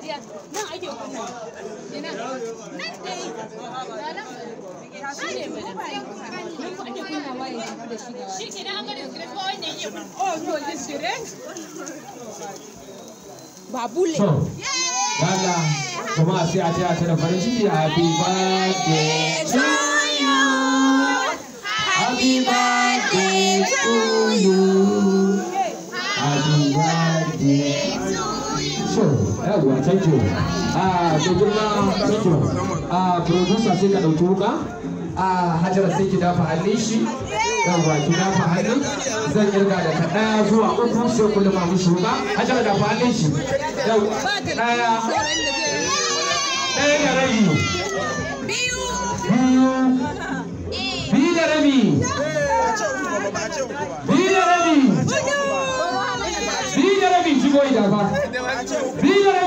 Sadiya, nan ake kunna. Ina. Nan dai. Shi ne mana. Nan ku ake kunna waye da shi da. Shi ke nan an ga disgrace ba wanda yake kunna. Oh no, disgrace. Babule. So, yalla jama'a sai a taya ta da farin ciki. Happy birthday to you. Happy birthday to you. Happy birthday. So, yawwa, thank you. Ah, to girma, thank you. Ah, producer, sai ka ɗauki wuka. Ah, Hajara, sai ki dafa hannun shi. Yawwa, ki dafa hannun. Zan kirga daga ɗaya zuwa uku, sai ku lima mishi wuka. Hajara, dafa hannun shi. Yawwa, ɗaya. Ɗaya da rabi. Biyu. Biyu. 2.5. 2.5. 2.5, shigo idafa. 2.5.